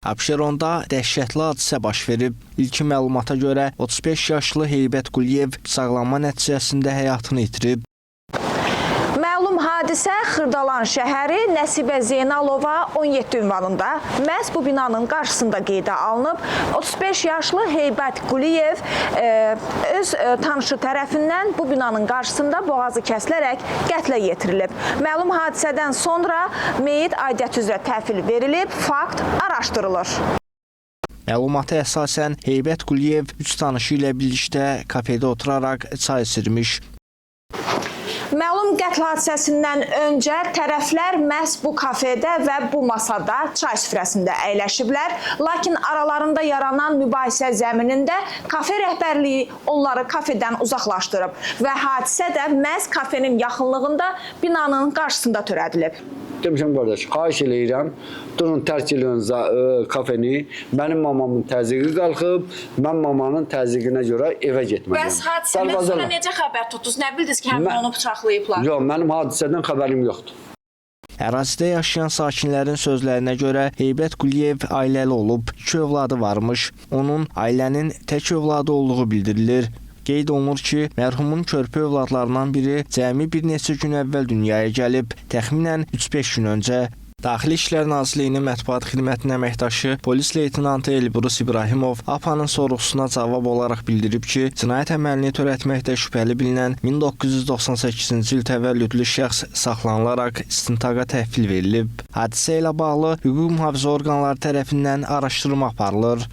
Abşeronda dəhşətli hadisə baş verib. İlkin məlumata görə 35 yaşlı Heybət Quliyev bıçaqlanma nəticəsində həyatını itirib. Məlum hadisə Xırdalan şəhəri Nəsibə Zeynalova 17 ünvanında məhz bu binanın qarşısında qeydə alınıb. 35 yaşlı Heybət Quliyev öz tanışı tərəfindən bu binanın qarşısında boğazı kəsilərək qətlə yetirilib. Məlum hadisədən sonra meyit aidiyyəti üzrə təhvil verilib, fakt araşdırılır. Məlumata əsasən Heybət Quliyev üç tanışı ilə birlikdə kafedə oturaraq çay içirmiş. Məlum qətl hadisəsindən öncə tərəflər məhz bu kafedə və bu masada çay süfrəsində əyləşiblər. Lakin aralarında yaranan mübahisə zəminində kafe rəhbərliyi onları kafedən uzaqlaşdırıb və hadisə də məhz kafenin yaxınlığında binanın qarşısında törədilib. Demişəm qardaş, xahiş eləyirəm, durun tərk eləyin kafeni. Mənim mamamın təzyiqi qalxıb, mən mamanın təzyiqinə görə evə getməliyəm. Bəs hadisədən sonra necə xəbər tutdunuz? Nə bildiniz ki, həmin onu bıçaqlayıblar? Yox, mənim hadisədən xəbərim yoxdur. Ərazidə yaşayan sakinlərin sözlərinə görə Heybət Quliyev ailəli olub, iki övladı varmış. Onun ailənin tək övladı olduğu bildirilir. Qeyd olunur ki, mərhumun körpə övladlarından biri cəmi bir neçə gün əvvəl dünyaya gəlib, təxminən 3-5 gün öncə. Daxili İşlər Nazirliyinin mətbuat xidmətinin əməkdaşı polis leytenantı Elbrus İbrahimov APA-nın sorğusuna cavab olaraq bildirib ki, cinayət əməlini törətməkdə şübhəli bilinən 1998-ci il təvəllüdlü şəxs saxlanılaraq istintaqa təhvil verilib. Hadisə ilə bağlı hüquq mühafizə orqanları tərəfindən araşdırma aparılır.